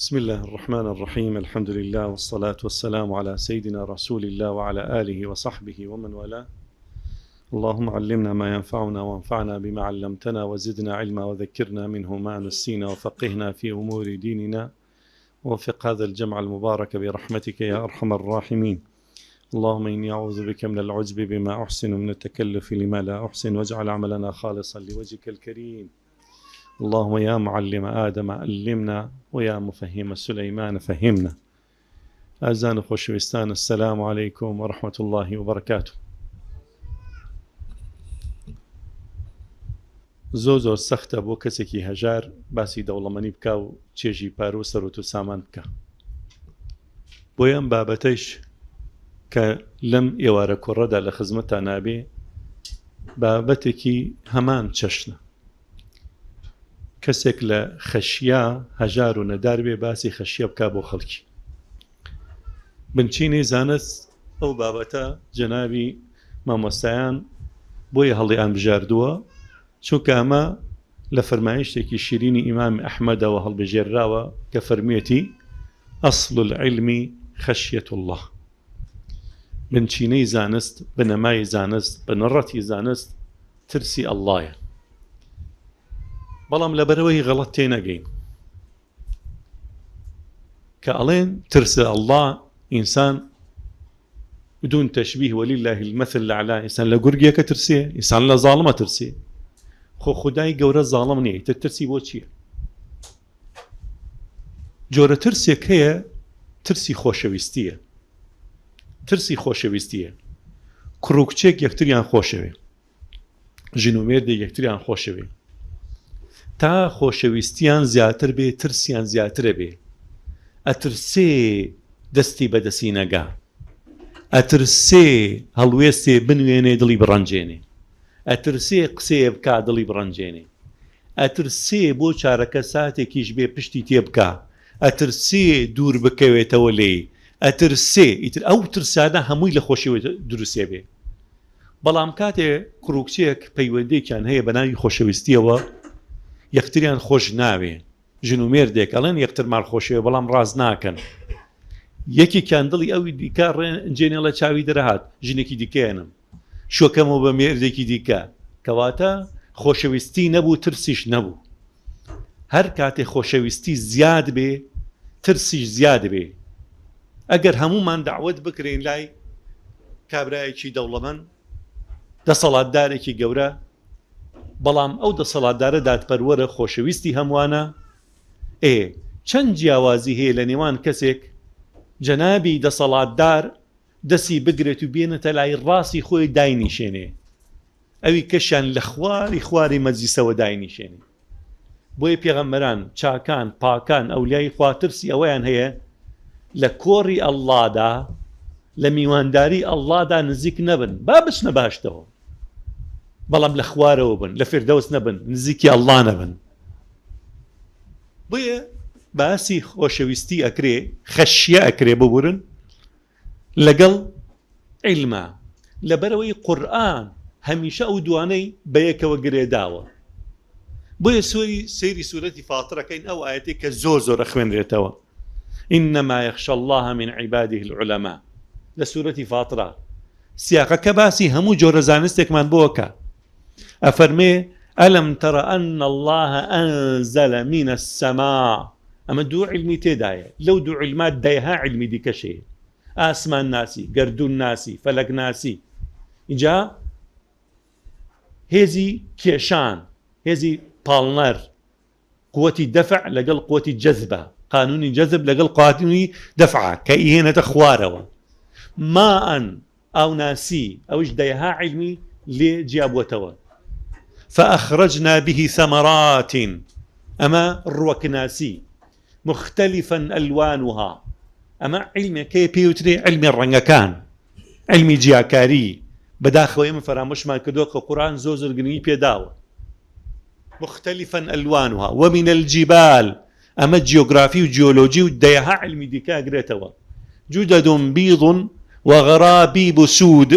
بسم اللە الرحمن الرحیم الحمد للە والصلاة والسلام علی سیدنا رسول اللە وعلی آله وصحبه ومن والاه اللهم علمنا ما ينفعنا وانفعنا بما علمتنا وزدنا علما وذكرنا منه ما نسينا وفقهنا في أمور ديننا ووفق هذا الجمع المبارك برحمتك يا أرحم الراحمين اللهم إني أعوذ بك من العجب بما أحسن ومن التكلف لما لا أحسن واجعل عملنا خالصا لوجهك الكريم اللهم يا معلم آدم علمنا ويا مفهم سليمان فهمنا ئازان و خۆشەویستان السلام علیکم و رحمة اللە و بەرەکاتو. زۆر زۆر سەختە بۆ کەسێکی هەژار باسی دەوڵەمەنی بکا و چێژی پارە و سەروەت و سامان بکا. بۆیە ئەم بابەتەیش کە لەم ئێوارە کۆڕەدا لە خزمەتتان نابێ بابەتێکی هەمان چەشنە. کەسێک لە خەشیە هەژار و نەدار بێ باسی خەشیە بکا بۆ خەڵکی. بنچینەی زانست ئەو بابەتە جەنابی مامۆستایان بۆیە هەڵیان بژاردووە چونکە ئەمە لە فەرمایشتێکی شیرینی ئیمامی ئەحمەدەوە هەڵبژێرراوە کە فەرموویەتی، اصل العلم خشیە اللە، بنچینەی زانست، بنەمای زانست، بنەڕەتی زانست ترسی اللەیە. بەڵام لەبەرئەوەی غەڵەت تێنەگەین کە ئەڵێن ترس لە اللە ئینسان بدون تشبیه ولله المثل الاعلى ئینسان لە گورگێکە ترسێ ئینسان لە زاڵمە ترسێ خۆ خودای گەورە زاڵم نییە ئیتر ترسی بۆ چییە جۆرە ترسێک هەیە ترسی خۆشەویستیە ترسی خۆشەویستیە کوڕ و کچێک یەکتریان خۆشەوێ ژن و مێردێک یەکتریان خۆشەوێ تا خۆشەویستیان زیاتر بێ ترسیان زیاترە بێ ئەترسێ دەستی بەدەسی نەگا ئەترسێ هەڵوێستێ بنوێنێ دڵی بڕەنجێنێ ئەترسێ قسەیە بکا دڵی بڕەنجێنێ ئەترسێ بۆ چارەکە ساتێکیش بێ پشتی تێ بکا ئەترسێ دوور بکەوێتەوە لێی ئەترسێ ئیتر ئەو ترسانە هەمووی لە خۆشیەوە دروستێ بێ بەڵام کاتێ کوڕ و کچێک پەیوەندێکیان هەیە بە ناوی خۆشەویستیەوە یەکتریان خۆش ناوێ ژن و مێردێک ئەڵێن یەکترمان خۆشەوێ بەڵام ڕاست ناکەن یەکێکیان دڵی ئەوی دیکە ڕێنجێنێڵە چاوی دەرهات ژنێکی دیکەیەنم شۆکەمەوە بە مێردێکی دیکە کەواتە خۆشەویستی نەبوو ترسیش نەبوو هەر کاتێ خۆشەویستی زیاد بێ ترسیش زیاد بێ ئەگەر هەموومان دەعوەت بکرێین لای کابرایەکی دەوڵەمەند دەسەڵاتدارێکی گەورە بەڵام ئەو دەسەڵاتدارە دادپەروەرە خۆشەویستی هەمووانە ئێ چەند جیاوازی هەیە لە نێوان کەسێک جەنابی دەسەڵاتدار دەسی بگرێت و بێنێتە لای ڕاستی خۆی داینیشێنێ ئەوی کەشیان لە خواری خواری مەجلیسەوە داینیشێنێ بۆیە پێغەمبەران، چاکان، پاکان، ئەولیای خوا ترسی ئەوەیان هەیە لە کۆڕی ئەڵڵادا، لە میوانداری ئەڵڵادا نزیک نەبن، با بچنە بەهەشتەوە، بەڵام لە خوارەوە بن، لە فیردەوس نەبن، نزیکی ئەڵڵا نەبن. بۆیە باسی خۆشەویستی ئەکرێ، خەشیە ئەکرێ، ببورن، لەگەڵ عیلما، لەبەرئەوەی قورئان هەمیشە ئەو دوانەی بەیەکەوە گرێداوە، بۆیە سۆری سەیری سورەتی فاتر ئەکەین ئەو ئایەتەی کە زۆر زۆر ئەخوێنرێتەوە، انما یخشی اللە من عباده العلماء، لە سورەتی فاترا سیاقەکە باسی هەموو جۆرە زانستێکمان بۆ ئەکا، ئەفەرمێ، الم تر ان اللە انزل من السماء، ئەمە دوو عیلمی تێدایە، لەو دوو عیلمە دەیەها عیلمی دیکەش هەیە، ئاسمان ناسی، گەردوون ناسی، فەلەک ناسی، ئینجا هێزی کێشان، هێزی پاڵنەر، قوتی دەفع لەگەڵ قوتی جەزبە، قانونی جەزب لەگەڵ قانونی دەفعە کە ئیهێنێتە خوارەوە. ماء ئاوناسی، ئەویش دەیەها عیلمی لێ جیابووەتەوە. فأخرجنا به ثمرات ئەمە ڕوەکناسی، مختلفا ألوانها ئەمە عیلمێکەیە پێی وترێ عیلمی ڕەنگەکان، عیلمی جیاکاری، بەداخەوە ئێمە فەرامۆشمان کردووە کە قورئان زۆر زۆر گرنگی پێداوە. مختلفا الوانها ومن الجبال ئەمە جیۆگرافی و جیۆلۆجی و دەیەها عیلمی دیکە ئەگرێتەوە جدد بیض وغرابیب سود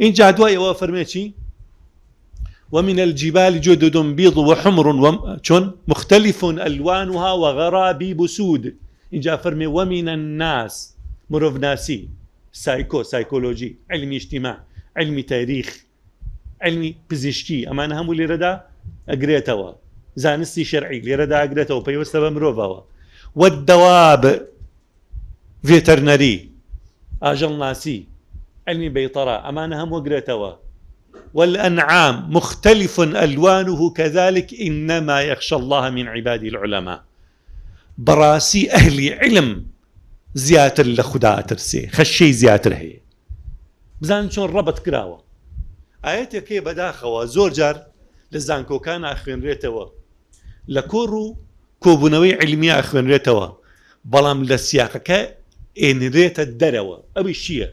ئینجا دوای ئەوە فەرمێ چی ومن الجبال جدد بيض وحمر چۆن مختلف ألوانها وغرابيب سود. ئینجا فەرمێ ومن الناس مرۆڤناسی، سایکۆ، سایکۆلۆجی، عیلمی ئیجتیماع، عیلمی تاریخ، عیلمی پزیشکی ئەمانە هەموو لێرەدا ئەگرێتەوە. زانستی شەرعی لێرەدا ئەگرێتەوە پەیوەستە بە مرۆڤەوە. والدواب ڤێتەرنەری، ئاژەڵناسی، عیلمی بەیطەرە ئەمانە هەموو ئەگرێتەوە. والانعام مختلف الوانه كذلك انما يخشى الله من عباده العلماء بەڕاستی ئەهلی علم زیاتر لە خودا ئەترسێ خەشیەی زیاتر هەیە بزانن چۆن ڕەبت کراوە ئایەتێک هەیە بەداخەوە زۆر جار لە زانکۆکان ئاخوێنرێتەوە لە کۆڕ و کۆبوونەوەی علمی ئاخوێنرێتەوە بەڵام لە سیاقەکە ئێنرێتە دەرەوە ئەوی چییە؟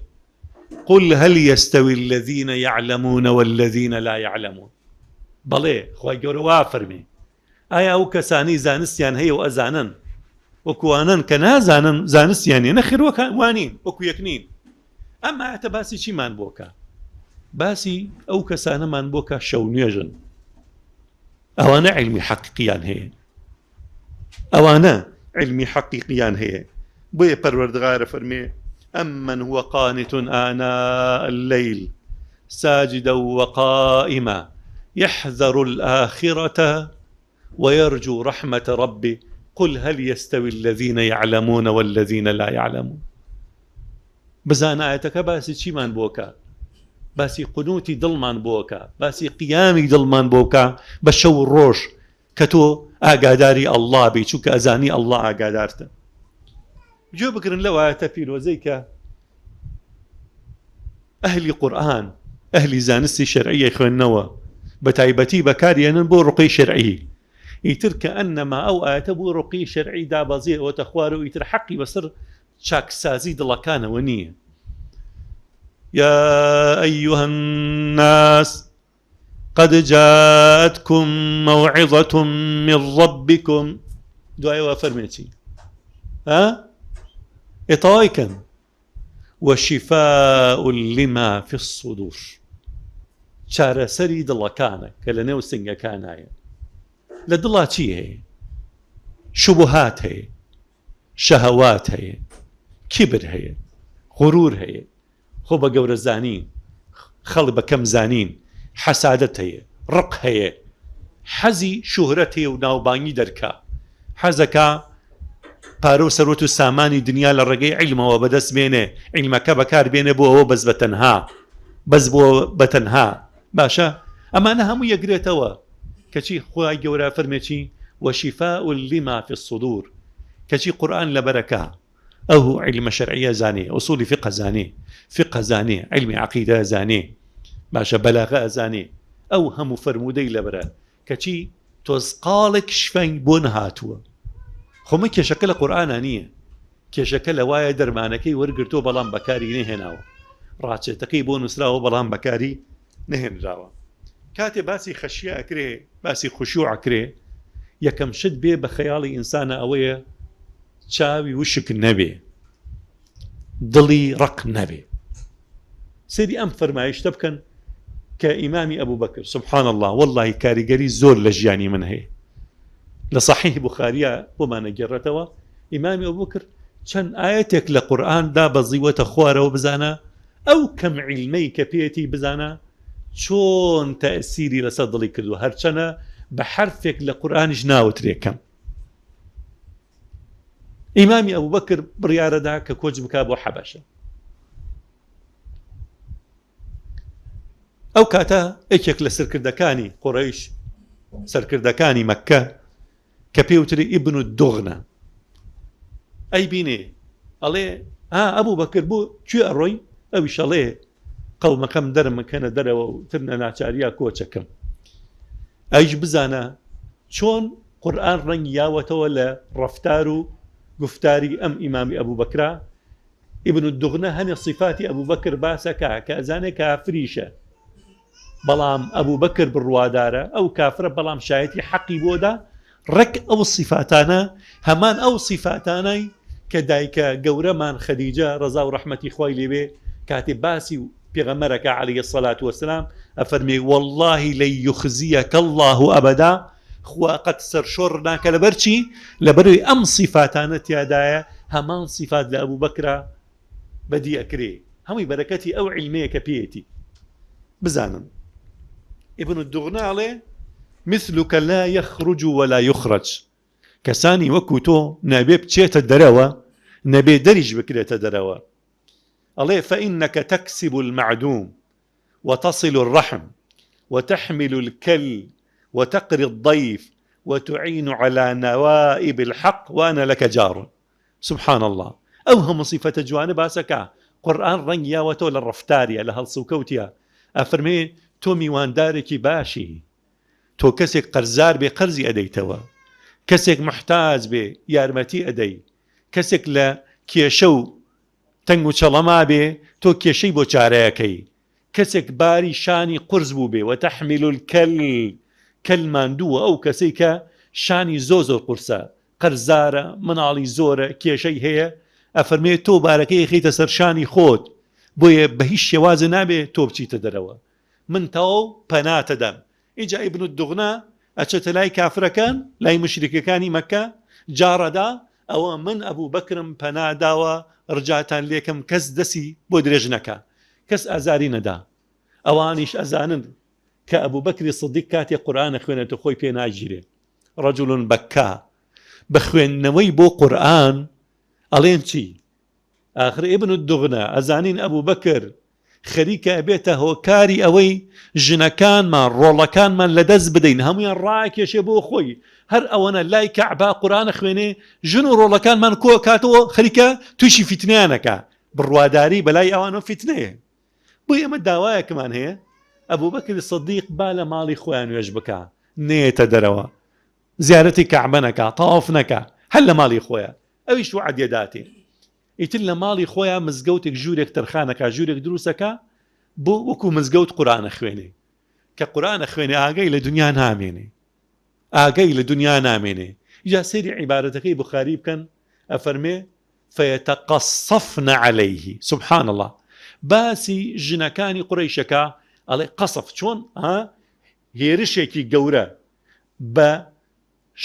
قل هل يستوي الذين يعلمون والذين لا يعلمون بەڵێ خوای گەورە وا فەرمێ ئایا ئەو کەسانەی زانستیان هەیە و ئەزانن وەکوانن کە نازانن زانستیان نیە نەخێر وانین وەکو یەک نین ئەم ئاەتە باسی چیمان بۆکە باسی ئەو کەسانەمان بۆکە شەو نوێژن ئەوانە علمی حەقیقیان هەیە ئەوانە علمی حەقیقیان هەیە بۆیە پەروەردگارە فەرمێ ئەمن هو قانت آناء الليل ساجدا وقائما يحذر الآخرة ويرجو رحمة ربه قل هل يستوي الذين يعلمون والذين لا يعلمون بزانە ئایەتەکە باسی چیمان بۆکە باسی قنوتی دڵمان بۆکە باسی قیامی دڵمان بۆکە بە شەو ڕۆژ کە تۆ ئاگاداری اللە بی چونکە ئەزانی اللە ئاگادارتە. گوێ بگرن لەو ئایەتە پیرۆزەی کە ئەهلی قورئان ئەهلی زانستی شەرعی خوێندنەوە بە تایبەتی بەکاریێنن بۆ ڕقی شەرعی ئیتر کە ئەنەما ئەو ئاەتە بۆ ڕقی شەرعی دابەزیەوەتە خوار و ئیتر حەقی بەسەر چاکسازی دڵەکانەوە نییە. يا أيها الناس قد جاءتكم موعظة من ربكم دوایەوە فەرمێ چی ها ئێ تەواوی کەن وشفاء لما في الصدور چارەسەری دڵەکانە کە لە نێو سنگەکانایە لە دڵا چی هەیە شوبهات هەیە شەهەوات هەیە کیبر هەیە غرور هەیە خۆ بە گەورە زانین، خەڵک بە کەم زانین، حەسادەت هەیە، ڕق هەیە، حەزی شوهرەت هەیە و ناوبانگی دەرکا، حەزەکا پارە و سەروەت و سامانی دنیا لە ڕێگەی عیلمەوە بەدەست بێنێ، عیلمەکە بەکار بێنێ بۆ ئەوە بەس بە تەنها، بەس بۆ بە تەنها، باشە ئەمانە هەموو یەگرێتەوە، کەچی خوای گەورە فەرمێ چی، وشفاء لما فی الصدور، کەچی قورئان لەبەرەکا. ئه و عیلمە شەرعیە زانێ ئوسولی فقە زانێ فقە زانێ عیلمی عەقیدە زانێ باشە بەلاغە ئەزانێ ئەو هەموو فەرموودەی لەبەرە کەچی تۆزقاڵێک شفای بۆ نەهاتووە خۆ من کێشەکە لە قورئانا نییە کێشەکە لە وایە دەرمانەکەی وەرگرتووە بەڵام بەکاری نەهێناوە ڕاچێتەکەی بۆ نووسراوە بەڵام بەکاری نەهێنراوە کاتێ باسی خەشیە ئەکرێ باسی خشوع ئەکرێ یەکەم شت بێ بە خەیاڵی ئینسانە ئەوەیە چاوی وشک نەبێ دڵی ڕق نەبێ سەیری ئەم فەرمایشتە بکەن کە ئیمامی ئەبوو بەکر سبحان الله واللهی کاریگەری زۆر لە ژیانی من هەیە لە صحیح بخاریە بۆمانە گێڕێتەوە ئیمامی ئەبوو بەکر چەند ئاەتێک لە قورئان دابەزیوەتە خوارەوە بزانە ئەو کەم عیلمەی کە پێیەتی بزانە چۆن تەئسیری لەسەر دڵی کردووە هەرچەنە بە حەرفێک لە قورئانیش ناوترێ کەم ئیمامی ئەبوبەکر بڕیارەدا کە کۆچ بکا بۆ حەبەشە ئەو کاتە یەکێک لە سەرکردەکانی قوڕیش سەرکردەکانی مەککە کە پێوتری ئیبن و دۆغنە ئەی بینێ ئەڵێ ها ئەبوو بەکر بۆ کوێ ئەڕۆی ئەویش ئەڵێ قەومەکەم دەرمکەنە دەرەوە و تر لە ناچاریا کۆچەکەم ئەیش بزانە چۆن قورئان ڕەنگی یاوەتەوە لە ڕەفتار و گوفتاری ئەم ئیمامی ئەبوبەکرا، ئیبن الدغنە هەنێ سیفاتی ئەبوبەکر باسەکا کە ئەزانێ کافریشە بەڵام ئەبوبەکر بڕوادارە ئەو کافرە بەڵام شایەتی حەقی بۆ دا ڕێک ئەو سیفاتانە هەمان ئەو سیفاتانەی کە دایکە گەورەمان خەدیجە ڕەزا و ڕەحمەتی خوای لێبێ کاتێ باسی و پێغەمبەرەکە علیە الصلوة والسلام ئەفەرمێ واللە لن یخزیک اللە ابدا خوا قەت سەرشۆڕ ناکە لەبەر چی لەبەرئەوەی ئەم سیفاتانە تیادایە. هەمان سیفات لە ئەبوبەکرا بەدی ئەکرێ هەمووی بەرەکەتی ئەو عیلمەیە کە پێیەتی بزانن ابن الدغنا ئەڵێ مثلك لا يخرج ولا يخرج کەسانی وەکو تۆ نەبێ بچێتە دەرەوە نەبێ دەریش بکرێتە دەرەوە ئەڵێ فإنك تكسب المعدوم وتصل الرحم وتحمل الكل وتقري الضيف وتعين على نوائب الحق وأنا لك جار سبحان اللە ئەو هەموو سیفەتە جوانە باسەکا قورئان ڕەنگ یاوەتەوە لە ڕەفتاریا لە هەڵسوکەوتیا ئەفەرمێ تۆ میواندارێکی باشی تۆ کەسێک قەرزار بێ قەرزی ئەدەیتەوە کەسێک محتاج بێ یارمەتی ئەدەی کەسێک لە کێشە و تەنگ و چەڵەما بێ تۆ کێشەی بۆ چارەیەکەی کەسێک باری شانی قورس بووبێ وتحمل الکل کەل ماندووە ئەو کەسەی کە شانی زۆر زۆر قورسە قەرزارە مناڵی زۆرە کێشەی هەیە ئەفەرمێ تۆ بارەکەی ئەخەیتە سەر شانی خۆت بۆیە بە هیچ شێوازێ نابێ تۆ بچیتە دەرەوە من تەواو پەناتەدەم ئینجا ئیبن الدغنا ئەچێتە لای کافرەکان لای مشریکەکانی مەکە جاڕەدا ئەوە من ئەبوو بەکرم پەنا داوە ڕجاتان لێکم کەس دەسی بۆ درێژ نەکا کەس ئازاری نەدا ئەوانیش ئەزانن کە ئەبوو بەکری سدیق کاتێ قورئان ئەخوێنێتە خۆی پێ ناگیرێ رجل بەکا بە خوێندنەوەی بۆ قورئان ئەڵێن چی ئاخر ابن الدغنە ئەزانین ئەبوو بەکر خەریکە ئەبێتە هۆکاری ئەوەی ژنەکانمان ڕۆڵەکانمان لەدەست بدەین هەمویان ڕاکێشێ بۆ خۆی هەر ئەوەنە لای کەعبا قورئان ئەخوێنێ ژن و ڕۆڵەکانمان کۆکاتەوە خەریکە تووشی فیتنەیانەکە بڕواداری بەلای ئەوانەوە فیتنەیە بۆ ئێمە داوایەکمان هەیە ئەبوبەکری سدیق با لە ماڵی خۆیان نوێژ بکا نەیەتە دەرەوە زیارەتی کەعبە نەکا تەواف نەکا هەر لە ماڵی خۆیان ئەویش وعدیە داتێ ئیتر لە ماڵی خۆیان مزگەوتێک ژوورێک تەرخانەکە ژوورێک دروستەکە بۆ وەکو مزگەوت قورئانە خوێنێ کە قورئانە خوێنێ ئاگای لە دنیا نامێنێ ئاگای لە دنیا نامێنێ جا سەیری عیبارەتەکەی بخاری بکەن ئەفەرمێ فیتقصفن علیه سبحان اللە باسی ژنەکانی قورەیشەکە ئەڵێ قەسف چۆن ها هێرشێکی گەورە بە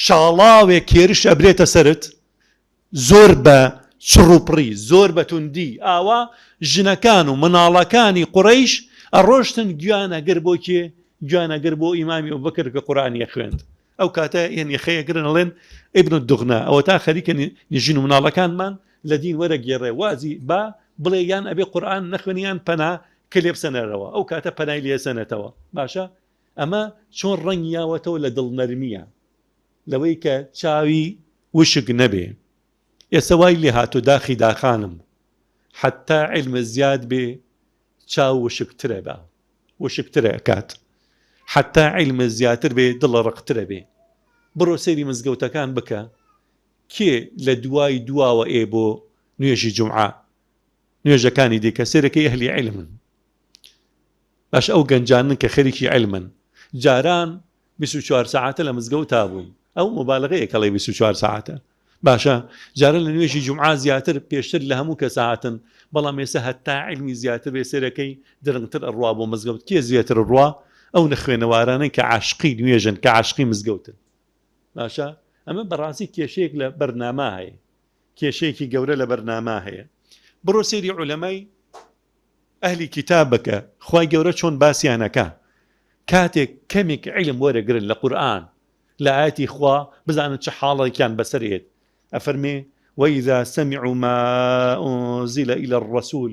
شاڵاوێک هێرش ئەبرێتە سەرت زۆر بە چڕ و پڕی زۆر بە توندی ئاوا ژنەکان و مناڵەکانی قوڕیش ئەڕۆشتن گویانەگر بۆ کێ گویانەگر بۆ ئیمامی ئەبوبەکر کە قورئانی خوێند ئەو کاتە یەن یەخەی ئەگرن ئەڵێن ابن الدغنا ئەوەتا خەریکە ژن و مناڵەکانمان لە دین وەرەگێڕێ وازی با بڵێ یان ئەبێ قورئان نەخوێنی یان پەنا کە لێ بسەنەرەوە ئەو کاتە پەنای لێ سەنێتەوە باشە ئەمە چۆن ڕەنگ یاوەتەوە لە دڵنەرمیە لەوەی کە چاوی وشک نەبێ ئێستا وای لێ هاتۆ داخی داخانم حتا علم زیاد بێ چاو وشکترە بە وشکترە ئەکات حەتا عیلمت زیاتر بێ دڵە ڕەقترە بێ بڕۆ سەیری مزگەوتەکان بکە کێ لە دوای دواوە ئێ بۆ نوێژی جومعە نوێژەکانی دیکە سەیرەکەی ئەهلی عیلمن باش ئەو گەنجانن کە خەریکی عیلمن جاران 24 سەعاتە لە مزگەوتا بوون ئەو مبالغەیە کەڵێ 24 سەعاتە باشە جارە لە نوێژی جومعە زیاتر پێشتر لە هەموو کەس هاتن بەڵام ئێستا هەتا عیلمی زیاتر بێ سەرەکەی درەنگتر ئەڕوا بۆ مزگەوت کێ زیاتر ڕوا ئەو نەخوێنەوارانەی کە عاشقی نوێژن کە عاشقی مزگەوتن باشە ئەمە بەڕاستی کێشەیەک لە بەرنامە هەیە کێشەیەکی گەورە لە بەرنامە هەیە بڕۆ سەیری عولەمای ئەهلی کیتاب بکە خوای گەورە چۆن باسیانەکە کاتێک کەمێک عیلم وەرەگرن لە قورئان لە ئایەتی خوا بزانن چ حاڵێکیان بەسەر ئێت ئەفەرمێ وإذا سمعوا ما أنزل إلى الرسول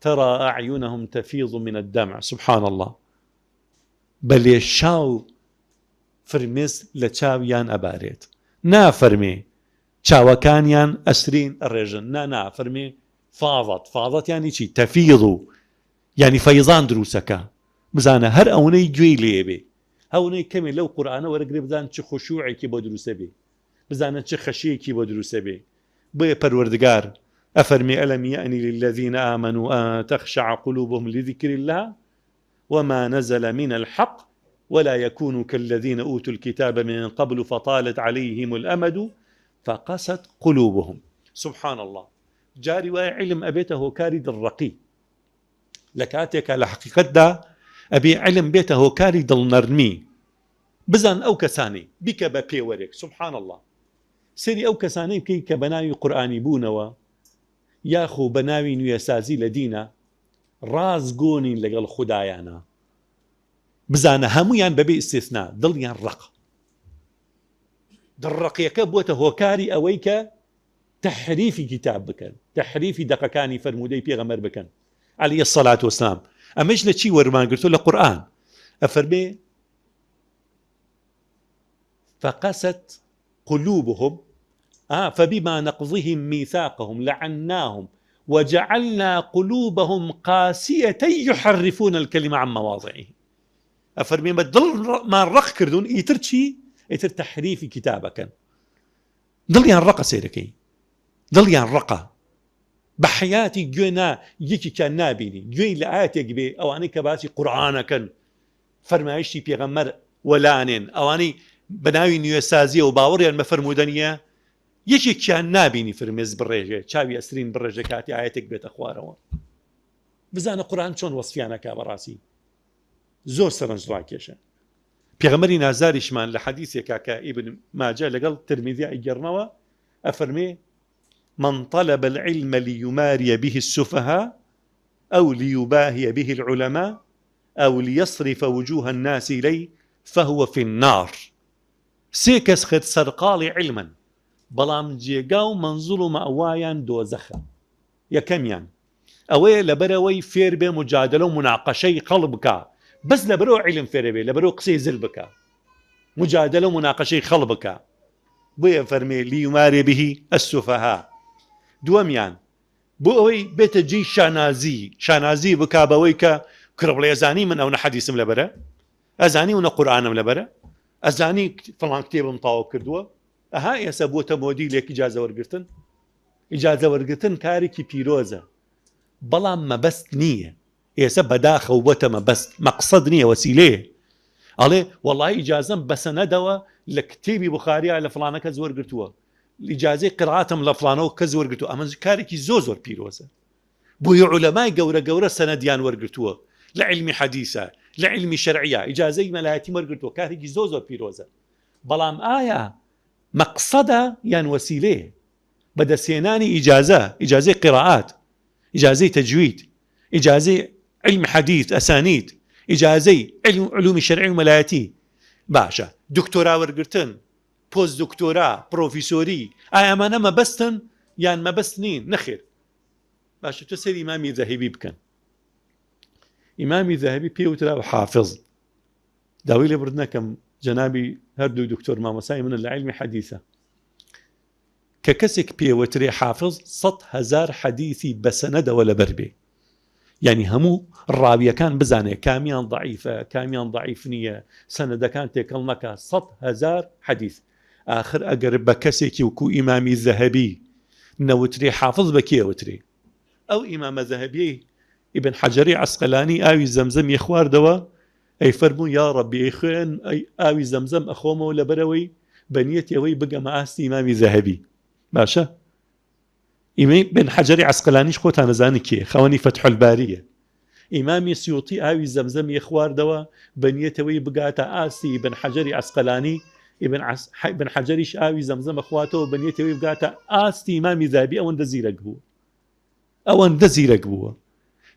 ترى أعينهم تفيض من الدمع سبحان الله بە لێشاو فرمێس لە چاویان ئەبارێت نافەرمێ چاوەکانیان ئەسرین ئەڕێژن نا نا فەرمێ فاضت فاضت یانی چی تفیض یانی فەیزان دروسەکە بزانە هەر ئەونەی گوێی لێ بێ هەونەی کەمێ لەو قورئانە وەرەگرێ بزان چ خشوعێکی بۆ دروسە بێ بزانە چ خەشیەکی بۆ دروسە بێ بۆیە پەروەردگار ئەفەرمێ ئەلم یەئنی للذین آمنوا ان تخشع قلوبهم لذکر الله وما نزل من الحق ولا يكونوا كالذين أوتوا الكتاب من قبل فطالت عليهم الأمد فقست قلوبهم سبحان الله جاری وایە علم ئەبێتە هۆکاری دڵڕەقی لە کاتێکا لە حقیقەتدا ئەبێ علم بێتە هۆکاری دڵنەرمی بزان ئەو کەسانی بیکە بە پێوەرێک سبحان الله. سەیری ئەو کەسانەی بکەی کە بەناوی قورئانی بوونەوە یاخو بەناوی نوێسازی لە دینە ڕاستگۆ نین لەگەڵ خودایانا بزانە هەموویان بەبێ ئیستیسنا دڵیان ڕەقە. دڵڕەقیەکە بووەتە هۆکاری ئەوەی کە تەحریفی کیتاب بکەن، تەحریفی دەقەکانی فەرموودەی پێغەمبەر بکەن علیە الصلوة والسلام. ئەمەش لە چی وەرمان گرتووە؟ لە قورئان ئەفەرمێ فقست قلوبهم آه فبما نقضهم ميثاقهم لعناهم وجعلنا قلوبهم قاسية يحرفون الكلمة عن مواضعه. ئەفەرمێ بە دڵمان ڕەق کردوون ئیتر چی؟ ئیتر تەحریفی کیتابەکەن. دڵیان ڕەقە سەیرەکەی دڵیان ڕەقە بە حەیاتی گوێ نا یەکێکیان نابینی گوێی لە ئاەتێک بێ ئەوانەی کە باسی قورئانەکەن فەرمایشتی پێغەمبەر وەلانێن ئەوانەی بە ناوی نوێسازیەوە باوەڕیان بە فەرموودە نییە یەکێکیان نابینی فرمێز بڕێژێ چاوی ئەسرین بڕێژێ کاتی ئاەتێک بێتە خوارەوە بزانە قورئان چۆن وەسفیانەکە بەڕاستی زۆر سەرنج ڕاکێشە. پێغەمبەری نازداریشمان لە حەدیسێکا کە ئیبن ماجە لەگەڵ ترمیزی ئەیگێڕنەوە ئەفەرمێ، من طلب العلم لیماری به السفهاء او لیباهی به العلماء او لیصرف وجوه الناس الیه فهو فی النار. سێ کەس خێت سەرقاڵی عیلمن بەڵام جێگا و مەنزڵ و مەئوایان دۆزەخە. یەکەمیان، ئەوەیە لەبەرئەوەی فێربێ موجادەلە و موناقەشەی خەڵک بکا بەس لەبەرئەوە عیلم فێرەبێ لەبەرئەوە قسەی زل بکا موجادەلە و موناقەشەی خەڵک بکا بۆیە فەرمێ لیمارێ به السفهاء دووەمیان بۆ ئەوەی بێتە جێی شانازی شانازی بکا بەوەی کە کڕ بڵێ ئەزانی من ئەونە حەدیسم لەبەرە ئەزانی ئەونە قورئانم لەبەرە ئەزانی فڵان کتێبم تەواو کردووە ئەها ئێستا بووەتە مۆدیلێک ئیجازە وەرگرتن ئیجازە وەرگرتن کارێکی پیرۆزە بەڵام مەبەست نییە ئێسە بەداخەوە بۆتە مەبەست مەقسەد نییە وەسیلەیە ئەڵێ وەڵی ئیجازەم بەسەنەدەوە لە کتێبی بخاریا لە فڵانە کەس وەرگرتووە ئیجازەی قراتم لە فڵانەوە کەس وەرگرتووە ئەمە کارێکی زۆر زۆر پیرۆزە بۆیە عولەمای گەورە گەورە سەنەدیان وەرگرتووە لە عیلمی حەدیسە لە عیلمی شەرعیە ئیجازەی مەلایەتی وەرگرتووە کارێکی زۆر زۆر پیرۆزە بەڵام ئایا مەقسەدە یان وەسیلەیە؟ بەدەستهێنانی ئیجازە، ئیجازەی قیرائات، ئیجازەی تەجوید، ئیجازەی عیلمی حەدیث، ئەسانید، ئیجازەی عیلم علومی شەرعی و مەلایەتی، باشە دکتۆرا وەرگرتن، پۆست دکتۆرا، پرۆفیسۆری، ئایا ئەمانە مەبەستن یان مەبەست نین؟ نەخێر. باشە تۆ سەیری ئیمامی زەهەبی بکەن. ئیمامی زەهەبی پێ وتراوە حافظ. داوای لێبوردن ئەکەم جەنابی هەردوو دکتۆر مامۆستای منن لە عیلمی حەدیثە. کە کەسێک پێوەترێ حافظ 100,000 حەدیثی بەسەنەدەوە لەبەر بێ یعنی هەموو ڕاویەکان بزانێ کامیان ضعیفە کامیان ضعیف نییە سەنەدەکان تێکەڵ نەکا 100,000 حەدیث ئاخر ئەگەر بە کەسێکی وکو ئیمامی زەهەبی نەوترێ حافظ بە کێ وترێ ئەو ئیمامە زەهەبیەی ئیبن حەجەری عەسقەلانی ئاوی زەمزەمی خواردەوە ئەی فەرموو یا ڕەبی ئەی خوێن ئەی ئاوی زەمزەم ئەخۆمەوە لەبەرئەوەی بە نیەتی ئەوەی بگەمە ئاستی ئیمامی زەهەبی باشە ئیمەی بن حەجەری عەسقەلانیش خۆتان ئەزانن کێ خاوەنی فەتح الباریە ئیمامی سیوطی ئاوی زەمزەمی خواردەوە بە نیەتەوەی بگاتە ئاستی ئیبن حەجەری عەسقەلانی ئیبن عەس بن حەجەریش ئاوی زەمزەم ئەخواتەوە بە نیەتەوەی بگاتە ئاستی ئیمامی زەهەبی ئەوەندە زیرەک بوو ئەوەندە زیرەک بووە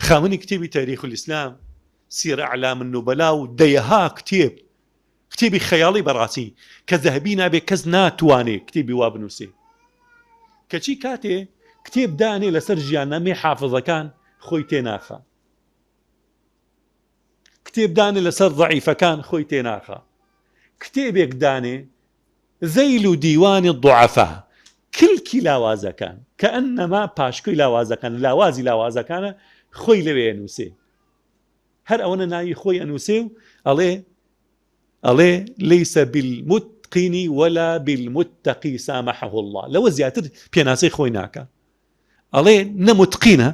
خاوەنی کتێبی تاریخ الاسلام سیر اعلام النبلاء و دەیەها کتێب کتێبی خەیاڵی بەڕاستی کە زەهبی نابێ کەس ناتوانێ کتێبی وا بنووسێ کەچی کاتێ کتێب دانێ لەسەر ژیاننامەی حافظەکان خۆی تێناخا کتێب دانێ لەسەر ضعیفەکان خۆی تێناخا کتێبێک دانێ ذیل دیوان الضعفاء، کلکی لاوازەکان، کەئەنەما پاشکۆی لاوازەکان، لاوازی لاوازەکانە، خۆی لەوێ ئەنووسێ. هەر ئەوەنە ناوی خۆی ئەنووسێ و ئەڵێ ئەڵێ ليس بالمتقن ولا بالمتقی سامحه الله لەوە زیاتر پێناسەی خۆی ناکا. ئەڵێ نە متقینە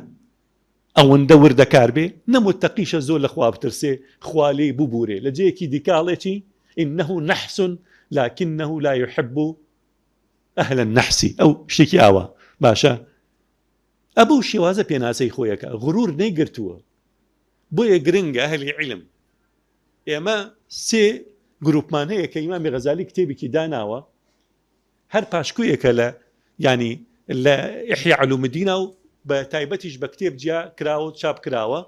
ئەوەندە وردەکار بێ، نە متەقیشە زۆر لە خوا بترسێ، خوا لێی ببورێ. لە جێیەکی دیکە ئەڵێ چی؟ انه نحس لکنه لا یحب اهل النحس ئەو شتێکی ئاوا. باشە ئە بەو شێوازە پێناسەی خۆی ئەکا، غرور نەیگرتووە. بۆیە گرنگە ئەهلی عیلم، ئێمە سێ گروپمان هەیە کە ئیمامی غەزالی کتێبێکی داناوە. هەر پاشکۆیەکە لە یانی لە احیاء علوم الدین و بە تایبەتیش بە کتێب جیا کراوە و چاپ کراوە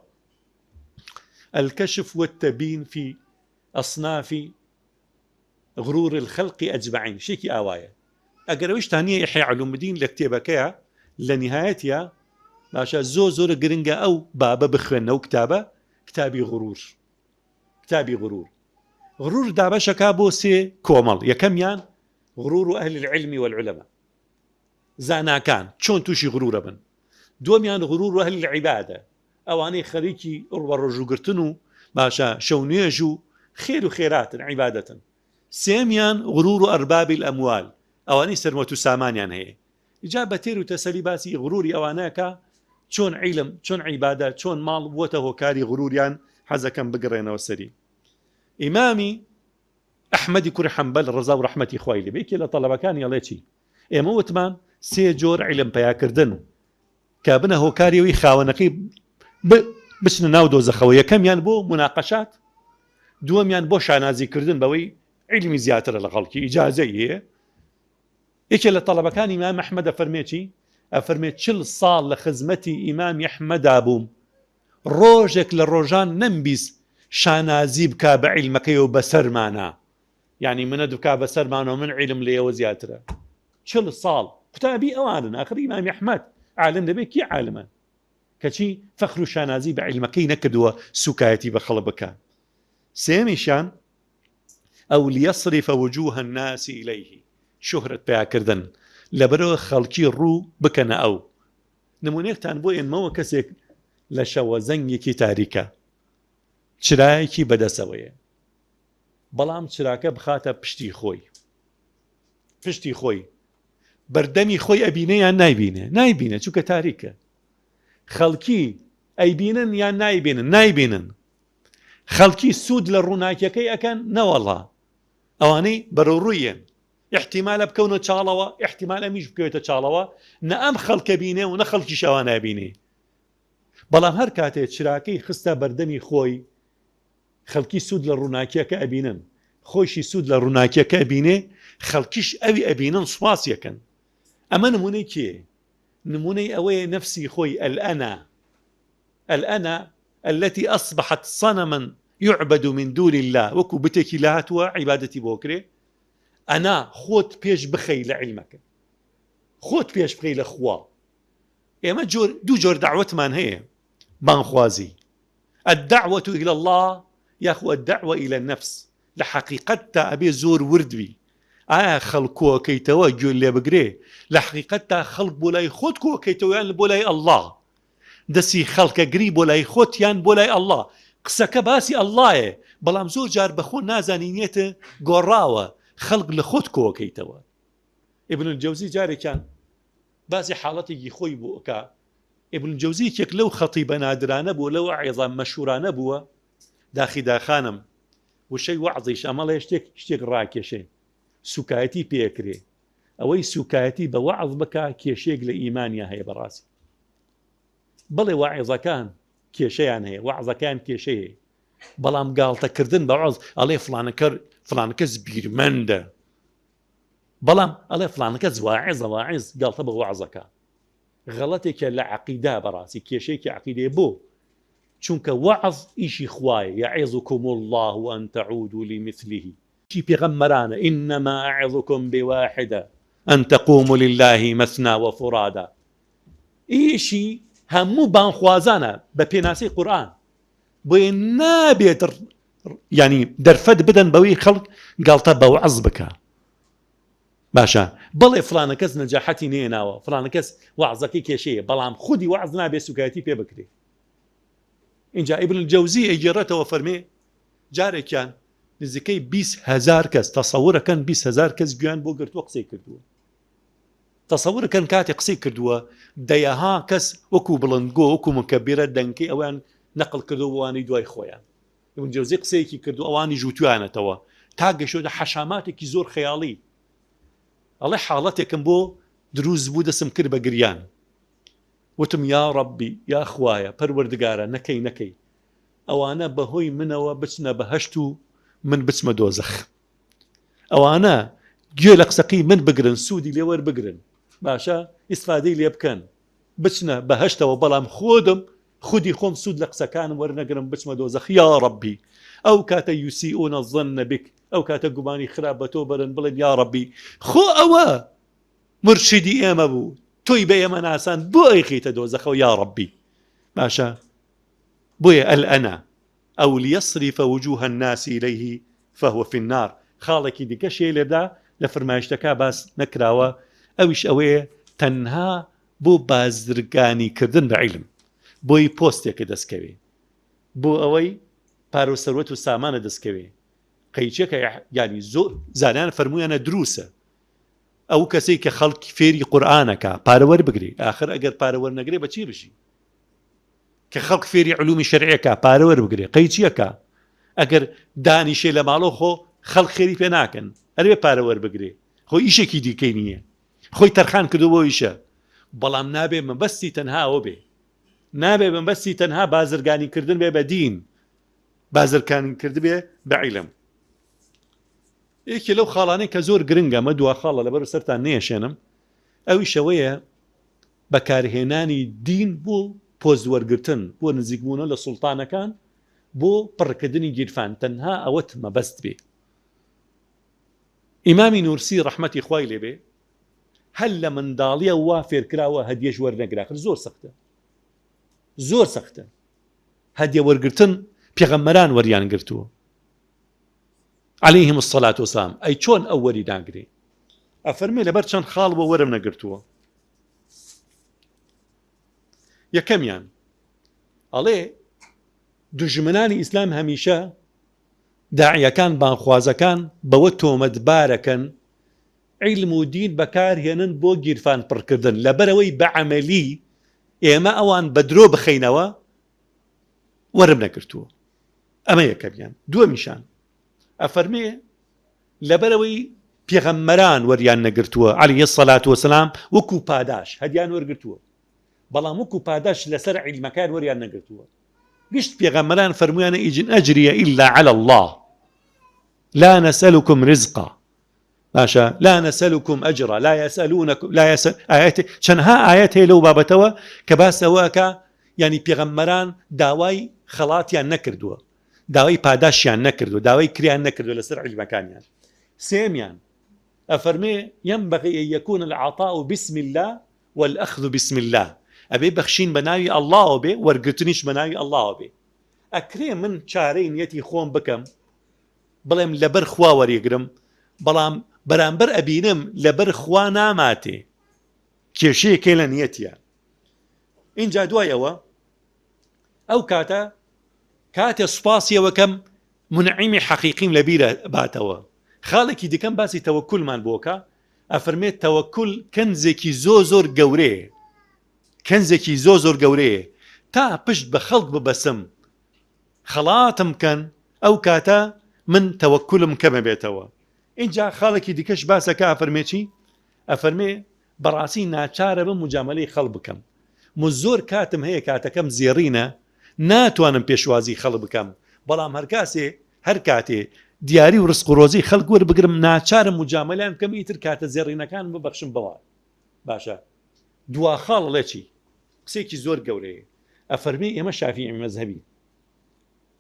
الکشف والتبین فی اصناف غرور الخلق اجمعین شتێکی ئاوایە ئەگەر ئەویشتان نییە احیاء علوم الدین لە کتێبەکەیە لە نهایەتە باشە زۆر زۆر گرنگە ئەو بابە بخوێنەوە کتابە کتابی غرور کتابی غرور غرور دابەشەکا بۆ سێ کۆمەڵ یەکەمیان غرور و ئەهل العلم والعلماء زاناکان چۆن تووشی غرورە بن دووەمیان غرور و ئەهل العبادە ئەوانەی خەریکی ڕوە ڕۆژوگرتن و باشە شەو نوێژ و خێر و خێراتن عیبادەتن سێمیان غرور و ئەربابی الأموال ئەوانەی سەروەت و سامانیان هەیە جا بە تێر و تەسەلی باسی غروری ئەوانە ئەکا چۆن عیلم چۆن عیبادە چۆن ماڵ بووەتە هۆکاری غروریان حەزەکەم بگڕێنەوە سەری ئیمامی ئەحمەدی کوڕی حەنبەل ڕەزا و ڕەحمەتی خوای لێ بێ یەکێ لە تەڵەبەکانی ئەڵێ چی ئێمە وتمان سێ جۆر عیلم پەیاکردن کە بنە هۆکاری ئەوی خاوەنەکەی بچنە ناو دۆزەخەوە یەکەمیان بۆ مناقەشات دووەمیان بۆ شانازیکردن بەوەی عیلمی زیاترە لە خەڵکی ئیجازەی هەیە یەکێ لە تەڵەبەکانی ئیمام ئەحمەد ئەفەرمێ چی؟ ئەفەرمێ چل ساڵ لە خزمەتی ئیمامی ئەحمەدا بووم، ڕۆژێک لە ڕۆژان نەمبیست شانازی بکا بە عیلمەکەیەوە بەسەرمانا، یانی منەت بکا بەسەرمانەوە من عیلم لە ئێوە زیاترە. چل ساڵ قوتابی ئەوانن، ئاخر ئیمامی ئەحمەد عالم دەبێ کی عالمە؟ کەچی فەخر و شانازی بە عیلمەکەی نەکردووە سوکایەتی بە خەڵک بکا. سێیەمیشیان ئەو لیصرف وجوه الناس الیه شوهرەت پەیاکردن لەبەرئەوە خەڵکی ڕوو بکەنە ئەو نمونەیەکتان بۆ ئێنمەوە کەسێک لە شەوە زەنگێکی تاریکە چرایەکی بەدەسەوەیە بەڵام چراکە بخاتە پشتی خۆی پشتی خۆی بەردەمی خۆی ئەبینێ یان نایبینێ نایبینێ چونکە تاریکە خەڵکی ئەیبینن یان نایبینن نایبینن خەڵکی سوود لە ڕووناکیەکەی ئەکەن نەوەڵا ئەوانەی بەرەو ڕوویێن احتیمالە بکەونە چاڵەوە احتیمال ئەمیش بکەوێتە چاڵەوە نە ئەم خەڵکە بینێ و نە خەڵکیش ئەوان نابینێ بەڵام هەر کاتێ چراکەی خستە بەردەمی خۆی خەڵکی سوود لە ڕووناکیەکە ئەبینن خۆشی سوود لە ڕووناکیەکە ئەبینێ خەڵکیش ئەوی ئەبینن سوپاسیەکەن ئەمە نمونەی کێ نمونەی ئەوەیە نەفسی خۆی ئەلئەنا الأنا التي أصبحت صنما يعبد من دون الله وەکو بتێکی لەهاتووە عیبادەتی بۆ کرێ ئەنا خۆت پێش بخەی لە عیلمەکە خۆت پێش بخەی لە خوا ئێمە جۆر دوو جۆر داوەتمان هەیە بانخوازی الدعوة إلى الله یاخو الدعوة إلى النفس لە حەقیقەتدا ئەبێ زۆر ورد بی ئایا خەڵک کۆکەیتەوە گوێ لێ بگرێ لە حەقیقەتدا خەڵک بۆ لای خۆت کۆکەیتەوە یان بۆ لای ئەڵڵا دەسی خەڵکە گری بۆ لای خۆت یان بۆ لای ئەڵڵا قسەکە باسی ئەڵڵایە بەڵام زۆر جار بە خۆ نازانی نیەتە گۆڕاوە خەڵک لە خۆت کۆکەیتەوە ابن الجوزی جارێکیان باسی حاڵەتێکی خۆی بۆ ئەکا ابن الجوزی یەکێک لەو خەتیبە نادرانە بووە لەو عێزە مەشهورانە بووە داخی داخانم وشەی وەعزیش ئەمەڵێ شتێک شتێک ڕاکێشێ سوکایەتی پێکرێ ئەوەی سوکایەتی بە وەعز بکا کێشەیەک لە ئیمانیا هەیە بەڕاستی بەڵێ واعظەکان کێشەیان هەیە وەعزەکان کێشەی هەیە بەڵام گاڵتەکردن بە وەعز ئەڵێ فلانەکەر فلانەکەس بیرمەندە بەڵام ئەڵێ فلانەکەس واعظە واعظ گاڵتە بە وەعزەکە غەڵەتێکە لە عەقیدە بەڕاستی کێشەیەکی عەقیدەیە بۆ چونکە وەعظ ئیشی خوایە یعظکم اللە ان تعودوا لمثله ئیشی پێغەمبەرانە انما اعظکم بواحدە ان تقوموا للە مثنی وفرادا ئیشی هەموو بانخوازانە بە پێناسەی قورئان بۆیە نابێت ینی دەرفەت بدەن بەوەی خەڵک گاڵتە بە وەعظ بکە باشە بەڵێ فلانە کەس نەجاحەتی نێناوە فلانە کەس وەعزەکەی کێشەیە بەڵام خودی وەعز نابێ سوکایەتی پێ بکرێ اینجا ئیبن الجەوزی ئەیگێڕێتەوە فەرمێ جارێکیان نزیکەی 20 هزار کەس تەسەورەکەن 20 هزار کەس گویان بۆ گرتووە قسەی کردووە تەسەورەکەن کاتێ قسەی کردووە دەیەها کەس وەکو بڵندگۆ وەکو مکەبیرە دەنکەی ئەویان نەقل کردو بۆوانی دوای خۆیان ئیبن جەوزی قسەیەکی کرد و ئەوانیش وتویانەتەوە تا گەشتۆتە حەشاماتێکی زۆر خەیاڵی ئەڵێ حاڵەتێکم بۆ دروست بوو دەسم کرد بە گریان وتم یا ڕەبی یا خوایە پەروەردگارە نەکەی نەکەی ئەوانە بەهۆی منەوە بچنە بەهەشت و من بچمە دۆزەخ ئەوانە. گوێ لە قسەکەی من بگرن سوودی لێ وەربگرن باشە ئیسفادەی لێ بکەن بچنە بەهەشتەوە بەڵام خۆدم خودی خۆم سوود لە قسەکانم وەرنەگرم بچمە دۆزەخ یاڕەبی ئەو کاتە یسیئون الظن بک ئەو کاتە گومانی خراپ بە تۆ بەرن بڵێن یاڕەبی خۆ ئەوە مرشیدی ئێمە بوو تۆی بە ئێمە ناسان بۆ ئەیخیتە دۆزەخەوە یاڕەبی باشە بۆیە الأنا أو ليصرف وجوه الناس إليه فهو في النار خاڵێکی دیکەش هەیە لێردا لە فرمایشتەکە باس نەکراوە ئەویش ئەوەیە تەنها بۆ بازرگانی کردن بە عیلم بۆی پۆستێکە دەستکەوێ بۆ ئەوەی پارە و سەروەت و سامانە دەستکەوێ قەیچێکە یانی زۆر زانایان فەرموویانە دروسە ئەو کەسەی کە خەڵک فێری قورئانەکە پارە وەربگری ئاخر ئەگەر پارە وەرنەگرێ بەچی بژی کە خەڵک فێری علومی شەرعیەکە پارە وەربگرێ قەیچیەکە ئەگەر دانیشێ لە ماڵۆ خۆ خەڵک خێری پێ ناکەن ئەرێ پارە وەربگرێ خۆ ئیشێکی دیکەی نییە خۆی تەرخان کردو بۆ ئیشە بەڵام نابێ مەبەستی تەنها ئەوە بێ نابێ مەبەستی تەنها بازرگانی کردن بێ بە دین بازرکانی کردبێ بە عیلم یەکێ لەو خاڵانەی کە زۆر گرنگە مە دوا خاڵە لەبەر سەرتان نێشێنم ئەویشەوەیە بەکارهێنانی دین بۆ پۆست وەرگرتن، بۆ نزیکبوونەوە لە سوڵتانەکان، بۆ پڕکردنی گیرفان، تەنها ئەوەت مەبەست بێ. ئیمامی نورسی ڕەحمەتی خوای لێ بێ هەر لە منداڵیەوە وا فێرکراوە هەدیەش وەرنەگرێ، ئاخر زۆر سەختە، زۆر سەختە هەدیە وەرگرتن، پێغەمبەران وەریان گرتووە علیهم الصلاة والسلام، ئەی چۆن ئەو وەری ناگرێ؟ ئەفەرمێ لەبەر چەند خاڵ بۆ وەرم نەگرتووە. یەکەمیان ئەڵێ دوژمنانی ئیسلام هەمیشە داعیەکان بانخوازەکان بەوە تۆمەتبارەکەن عیلم و دین بەکارهێنن بۆ گیرفان پڕکردن لەبەرەوەی بە عەمەلی ئێمە ئەوان بە درۆ بخەینەوە وەرم نەگرتووە ئەمە یەکەمیان دووەمیشان ئەفەرمێ لەبەرئەوەی پێغەمبەران وەریان نەگرتووە علیە الصلوە والسلام وەکو پاداش هەدیان وەرگرتووە بەڵام وەکو پاداش لەسەر عیلمەکان وەریان نەگرتووە گشت پێغەمبەران فەرموویانە إن أجري إلا على الله لا نسألكم رزقا باشە لا نسألكم أجرا لا يسألونكم لا يسأل ئاەت چەندها ئاەت هەیە لەو بابەتەوە کە باس ئەوەکە ینی پێغەمبەران داوای خەڵاتیان نەکردووە داوای پاداشیان نەکردوە داوای کریان نەکردوە لەسەر عیلمەکانیان سێمیان ئەفەرمێ ينبغي أن يكون العطاء بسم الله والأخذ بسم الله ئەبێ بەخشین بە ناوی ئەڵڵاوە بێ وەرگرتنیش بە ناوی ئەڵڵاوە بێ ئەکرێ من چارەی نیەتی خۆم بکەم بڵێم لەبەر خوا وەریگرم بەڵام بەرامبەر ئەبینم لەبەر خوا ناماتێ کێشەیەکەی لە نیەتیە اینجا دوای ئەوە ئەو کاتە کاتێ سوپاسی ئەوە کەم مونعیمی حەقیقیم لە بیرە باتەوە. خاڵێکی دیکەم باسی تەوەکولمان بۆ کە ئەفەرمێت تەوەکول کەنزێکی زۆ زۆر گەورەیە کەنزێکی زۆ زۆر گەورەیە تا پشت بە خەڵک ببەسم خەڵاتم کەن ئەو کاتە من تەوەکولم کەمە بێتەوە ئینجا خاڵێکی دیکەش باسەکە ئەفەرمێ چی ئەفەرمێ بەڕاستی ناچارە بم موجامەلەی خەڵک بکەم من زۆر کاتم هەیە کاتەکەم زێڕینە ناتوانم پێشوازی خەڵک بکەم بەڵام هەرکاسێ هەر کاتێ دیاری و ڕزق و ڕۆزی خەڵک وەربگرم ناچارم موجامەلەیان بکەم ئیتر کاتە زێڕینەکان ببەخشم بەوان باشە دوا خاڵ ئەڵێ چی قسێکی زۆر گەورەیە ئەفەرمێ ئێمە شافیعی مەزهەبی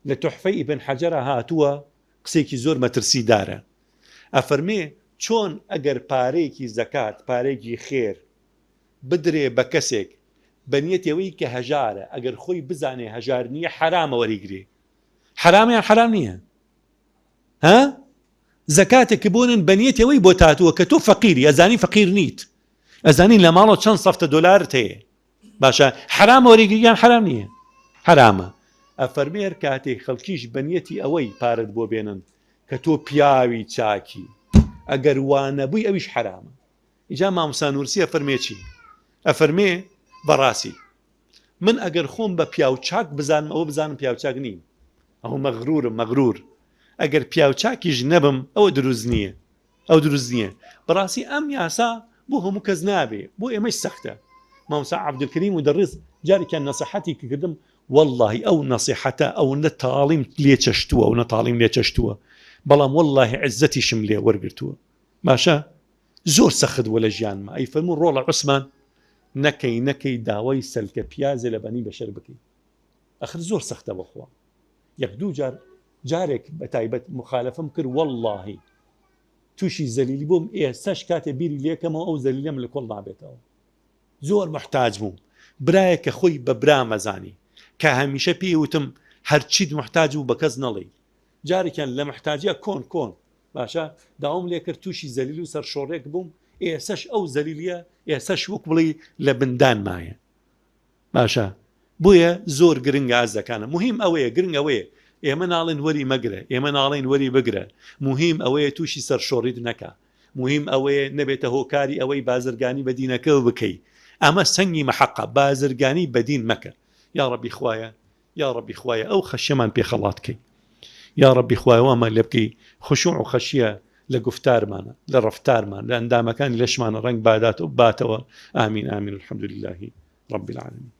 لە تحفەی ئیبن حەجەرا هاتووە قسێکی زۆر مەترسی دارە ئەفەرمێ چۆن ئەگەر پارەیەکی زەکات پارەیەکی خێر بدرێ بە کەسێک بە نیەتی ئەوەی کە هەژارە ئەگەر خۆی بزانێ هەژار نییە حەرامە وەریگرێ حەرامە یان حەرام نییە ها زەکاتێک بۆنن بە نیەتی ئەوەی بۆ تاتووە کە تۆ فەقیری ئەزانی فەقیر نیت ئەزانی لە ماڵەوە چەند سەفتە دۆلارت هەیە باشە حەرامە وەریگری یان حەرام نییە حەرامە ئەفەرمێ هەر کاتێک خەڵکیش بە نیەتی ئەوەی پارەت بۆ بێنن کە تۆ پیاوی چاکی ئەگەر وانەبووی ئەویش حەرامە ئیجا مامۆستا نورسی ئەفەرمێ چی؟ ئەفەرمێ بەڕاستی من ئەگەر خۆم بە پیاو چاک بزانم ئەوە بزانم پیاو چاک نیم ئەو مەغرورم مەغرور ئەگەر پیاو چاکیش نەبم ئەوە دروست نییە ئەو دروست نییە بەڕاستی ئەم یاسا بۆ هەموو کەس نابێ بۆ ئێمەش سەختە مامۆستا عەبدولکەریم مودەڕیس جارێکیان نەسیحەتی کردم واللهی ئەو نەسیحەتە ئەوەندە تاڵیم لێ چەشتووە ئەو نەتاڵیم لێ چەشتووە بەڵام واللهی عزەتیشم لێ وەرگرتووە. باشە زۆر سەخت بووە لە ژیانما ئەی فەرموو ڕۆڵە عوسمان نەکەی نەکەی داوای سەلکە پیازێ لە بەنی بەشەر بکەی ئەخر زۆر سەختە بەخوا یەک دوو جار جارێک بە تایبەت مخالفم کرد واللهی تووشی زەلیلی بووم ئێستاش کاتێ بیری لێکەمەوە ئەو زەلیلەم لە کۆڵ نابێتەوە زۆر محتاج بووم برایەک کە خۆی بە برا مەزانی کە هەمیشە پێی وتم هەرچیت محتاج بوو بە کەس نەڵێی جارێکیان لە محتاجیا کۆن کۆن باشە داوام لێکرد تووشی زەلیل و سەرشۆڕێک بووم ئێسەش ئەو زەلیلیە ئێسەش وەک بڵێ لە بندان مایە باشە بۆیە زۆر گرنگە ئازەکانە مهم ئەوەیە گرنگ ئەوەیە ئێمە ناڵێن وەری مەگرە ئێمە ناڵێن وەری بگرە مهم ئەوەیە تووشی سەرشۆڕیت نەکا مهم ئەوەیە نەبێتە هۆکاری ئەوەی بازرگانی بە دینەکەوە بکەی ئەمە سەنگی مەحەقە بازرگانی بە دین مەکە یاڕەبی خوایە یاڕەبی خوایە ئەو خەشیەمان پێ خەڵات کەی یاڕەبی خوایە وامان لێ بکەی خشوع و خەشیە لە گوفتارمانە لە ڕەفتارمان لە ئەندامەکانی لەشمانە ڕەنگ بادات و باتەوە ئامین ئامین الحمد لله رب العالمین.